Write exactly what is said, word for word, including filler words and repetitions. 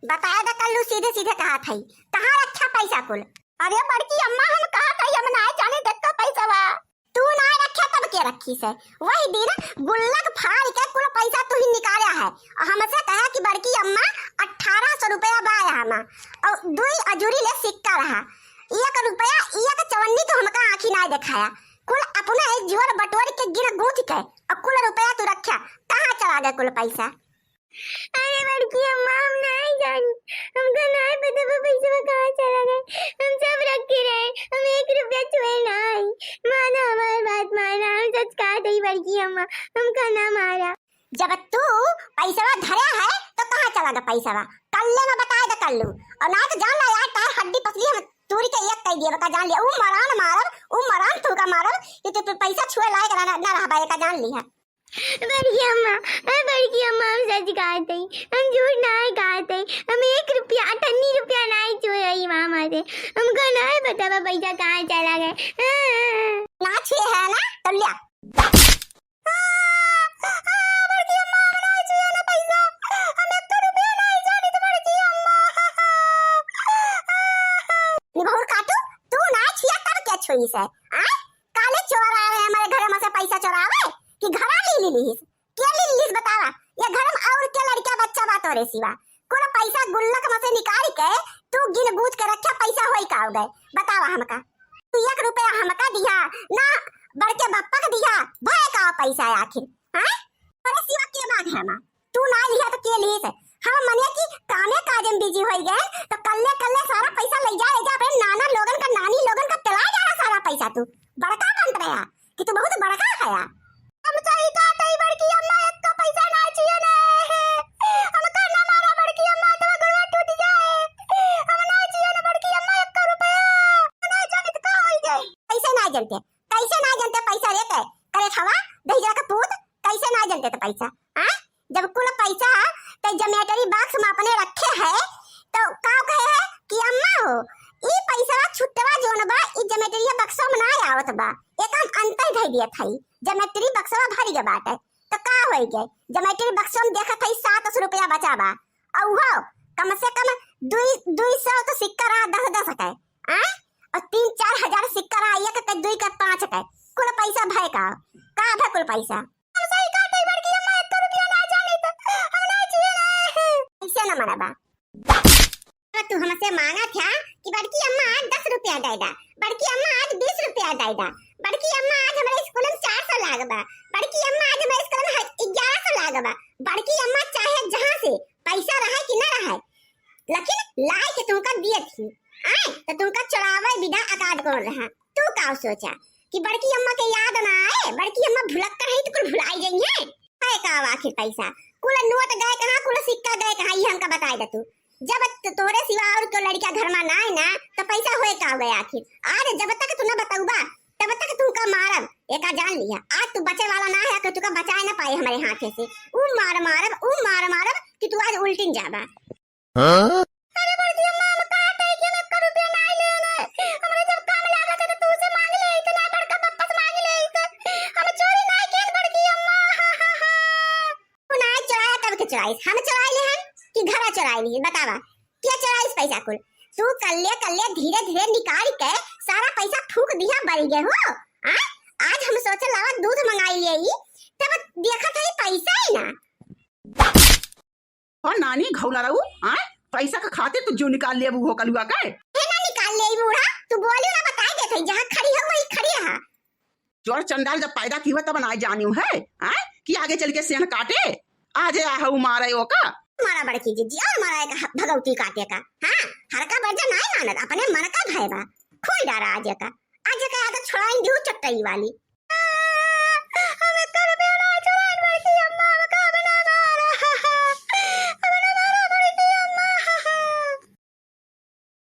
बताए द कल्लू, सीधे सीधे कहत हई, कहाँ रख्या पैसा कुल? अरे बड़की अम्मा, हम कहत हई, हम नाय जानी देखा पैसा बा। तू नाय रख्या तब के रखी से? वही दिन गुल्लक फाड़ के कुल पैसा तू ही निकाला है और हमसे कहा कि बड़की अम्मा, अठारह सौ रुपया बा यहाँ मा और दुई अजूरी ले सिक्का रहा, एक रुपया, एक चवन्नी तो हमका आँखी नाय दिखाया। कुल अपना एक जुअर बटोर के गिन गूंथ के और कुल रुपया तू रख्या, कहाँ चला गए कुल पैसा? अरे बड़की अम्मा, हम नाय जानी, हमका नाय पता बा पैसवा कहाँ चला गए। हम सब रख के रहे, हम एक रुपया छुए नाय। माना हमार बात माना, हम सच कहत हई बड़की अम्मा, हमका ना मारा। जब तू पैसवा धरे है तो कहाँ चला गए पैसवा? कल्ले में बताए द कल्लू, और ना तो जान ला यार, तार हड्डी पसली हम तूरी के एक कह दिए बता, जान लिया। ऊ मरान मारब, ऊ मरान तुमका मारब कि तू, तू पैसा छुए लायक ना, ना रहबा, एका जान लिहा। बड़की अम्मा, ए बड़की अम्मा, हम सच कहत हई, हम झूठ नाय कहत हई, हम एक रुपया, अठन्नी रुपया नाय छुए हई मामा से, हमका नाय पता बा पैसा कहाँ चला गए। हाँ। ना छुए है ना, तब लिया। बड़की अम्मा, हम नाय छुए ना पैसा, हम एक रुपया नाय जानी तो बड़की अम्मा। निभौर काटू, तू नाय छुआ तब क्या छुई से? आय? काले चोर आवे हमारे घर में से पैसा चोरावे कि घरा ली ली लीस? के ली लीस बतावा? ये घर में और के लड़का बच्चा बा तोरे सिवा? कुल पैसा गुल्लक में से निकाल के तू गिन बूझ के रखे, पैसा होई का हो गए? बतावा हमका। तू एक रुपया हमका दिया ना, बड़के बप्पा के दिया, भय का पैसा है आखिर? हैं? तोरे सिवा के बा घर में? तू ना लिहा तो के लीस? हम मने कि कामे काज में बिजी होई गए, तो कल्ले कल्ले सारा पैसा ले जा, ले जा अपने नाना लोगन का, नानी लोगन का पिला जा रहा सारा पैसा तू। बड़का बनत रहा कि तू बहुत बड़का हया। हम सही कहत हई बड़की अम्मा, एक का पैसा ना चाहिए ना। हम तो ना मारा बड़की अम्मा, तो गोड़वा टूट जाए। हम ना चाहिए ना बड़की अम्मा, एक का रुपया। ना जानित का होई जाए। कैसे ना जानते, कैसे ना जानते पैसा लेके करे खावा, दहिजरा का पूत, कैसे ना जानते तो पैसा? हाँ? जब कुल पैसा ते ज्योमेट्री बॉक्स में अपने रखे है, तो का कहे है कि अम्मा हो, ई पैसा छुट्टवा जोन बा, ई ज्योमेट्री बक्सवा में ना आवत बा, एक हम अंतर धै दियत हई, ज्योमेट्री बक्सवा भर गए बाटे, तो का होई गए? ज्योमेट्री बक्सवा में देखत हई सात सौ रुपया बचा बा, और वो कम से कम दुई, दुई सौ तो सिक्का रहा, दस दस के, आ? और तीन चार हजार सिक्का रहा, एक के, दुई के, पाँच के, कुल पैसा भय का, का भय कुल पैसा? हम सही कहत हई बड़की अम्मा, एक रुपया ना जानी तो हम ना जिए ना। कैसे ना मरबा? अब तू हमसे मांगा था कि बड़की अम्मा आज दस रुपया दे दा, बड़की अम्मा आज बीस रुपया दे दा, बड़की अम्मा आज हमारे स्कूल में चार सौ लाग बा, बड़की अम्मा आज हमारे स्कूल में ह-, ग्यारह सौ लाग बा। बड़की अम्मा चाहे जहाँ से पैसा रहे कि ना रहे, लेकिन लाए के तुमका दिए थी। आए तो तुमका चढ़ावे बिना अकाद कौन रहा? तू का सोचा कि बड़की अम्मा के याद ना आए? बड़की अम्मा भुलक्कड़ है तो कुल भुलाई जाई है। है का आखिर पैसा? कुल नोट गए कहाँ, कुल सिक्का गए कहाँ, ये हमका बताए दे तू। जब त-, तोरे सिवा और कोई लड़का घर में ना है ना, तो पैसा होए का हो गया आखिर? आज जब तक तू ना बतौबा, तब तक तुमका मारब, एका जान लिया। आज तू बचे वाला ना है, कि तुका बचाए ना पाए हमारे हाथे से। ऊ मार मारब, ऊ मार मारब कि तू आज उल्टिन जाबा। हाँ? अरे बड़की अम्मा, हम कहा तय कि हम एक रुपया नाई लेने। हमरे जब काम लागत है तो तू से मांग ले, इतना बड़का पप्पा से मांग ले, इतना हम चोरी नाई किए बड़की अम्मा। तू नाई चोराया तब के चोराइस? हम चोराई ले हन कि घरा चोराई ले? बतावा, के चोराइस पैसा कुल? तू कल्ले कल्ले धीरे धीरे निकाल के सारा पैसा फूंक दिया बल गए हो। आ? आज हम सोचे लावा दूध मंगाई ले, तब देखत है पैसा ही ना। और नानी घौला रहू, आय? पैसा के खातिर तू जीव निकाल लेबू हो कलुआ के? हे ना निकाल ले बूढ़ा, तू बोलियो ना, बताई देत हई, जहाँ खड़ी हो वही खड़ी रहा। चोर चंडाल जब पैदा की हुआ तब ना जानियो है, आय? कि आगे चल के सेंह काटे, आज आ हऊ मारे ओका। मारा बड़की जिज्जी और मारा एक ह-, भगवती काटे का, हाँ? हर का बर्जा नाय मानत, अपने मन का भय बा, खोई डारा आज का, आज का आदत छोड़ाई दियो चट्टई वाली।